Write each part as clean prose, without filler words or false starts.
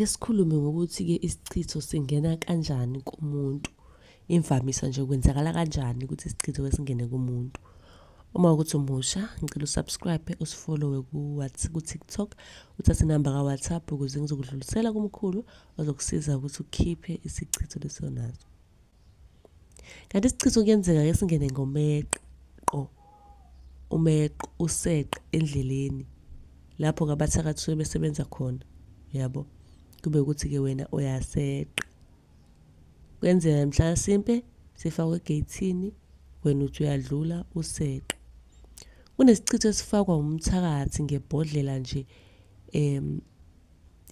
Ake sikhulume ngokuthi-ke isichitho singena kanjani kumuntu. Imvamisa nje kwenzakala kanjani ukuthi isichitho singene kumuntu. Uma ukuthi umusha, ngicela usubscribe, usifollowe ku-TikTok, uthathe inamba ka-WhatsApp ukuze ngizokudlulisela kumkhulu ozokusiza ukuthi ukhiphe isichitho leso naso. Kanti isichitho kuyenzeka-ke singene ngomeqo, umeqo useqe endleleni lapho-ke abathakathi suke besebenza khona, yabo. Kube ukuthi-ke wena uyaseqa. Kuyenzeka mhlasimpe sifakwe egeyithini, wena uthi uyadlula useqe. Kunesichitho esifakwa umthakathi ngebhodlela nje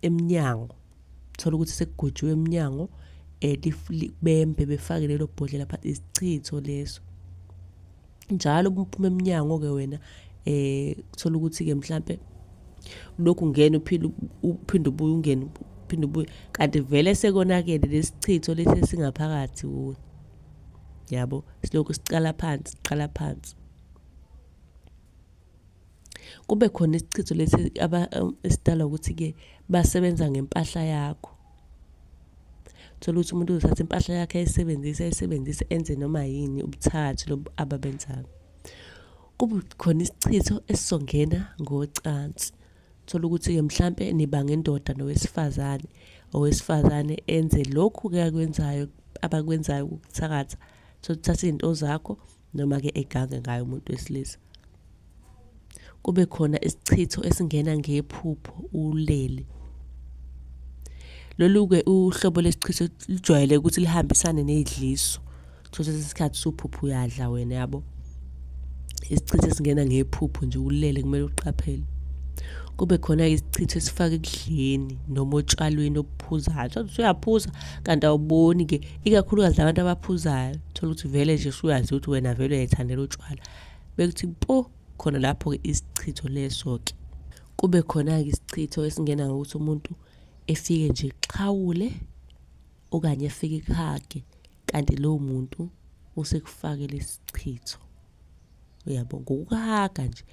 emnyango. Thola ukuthi sekugojiwe emnyango, bembe befake lelo bhodlela phansi, isichitho leso. Njalo uma uphuma emnyango-ke wena uthola ukuthi-ke mhlampe lokhu ungena uphinde uphinde ubuye ungene uphinde ubuye, kanti vele sekonakele lesichitho lesi esingaphakathi kuwe. Yabo, silokhu siqala phansi, siqala phansi. Kube khona isichitho lesi esidalwa ukuthi-ke basebenza ngempahla yakho. Thola ukuthi umuntu uzothatha impahla yakhe ayisebenzise, ayisebenzise enze noma yini, ubuthakathi lobu ababenzayo. Kube khona isichitho esizongena ngocansi. Thola ukuthi-ke mhlampe nibanga indoda nowesifazane, owesifazane enze lokhu-ke akwenzayo, abakwenzayo ukuthakatha. Thola uthatha iy'nto zakho noma-ke egange ngayo umuntu wesilisa. Kube khona isichitho esingena ngephupho ulele. Lolu-ke uhlobo lesichitho lujwayele ukuthi lihambisane ney'dliso. Thola ukuthi isikhathi usuphupha uyadla wena, yabo. Isichitho esingena ngephupho nje ulele, kumele uqaphele. Kube khona isichitho esifaka ekudleni noma otshwalweni obuphuzayo. Thola ukuthi uyaphuza kanti awuboni-ke, ikakhulukazi labantu abaphuzayo. Thola ukuthi vele nje usuyazi ukuthi wena vele uyayithandela utshwala. Bekuthi mpo khona lapho-ke isichitho leso-ke. Kube khona-ke isichitho esingena ngokuthi umuntu efike nje xhawule okanye efike ekuhage, kanti lowo muntu usekufakele isichitho. Uyabo, ngokuhaga nje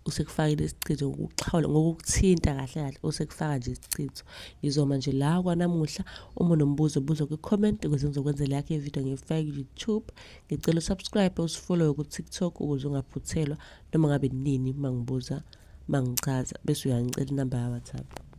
usekufakele isichitho, ngokuxhawula, ngokukuthinta kahle kahle usekufaka nje isichitho. Ngizoma nje la kwanamuhla, uma unombuzo buza kwi-comment ukuze ngizokwenzela yakho ividiyo ngiyifake ku-YouTube. Ngicela usubscribe, usifollowe ku-TikTok ukuze ungaphuthelwa noma ngabe nini uma ngibuza, uma ngichaza, bese uyangicela inamba ya-WhatsApp.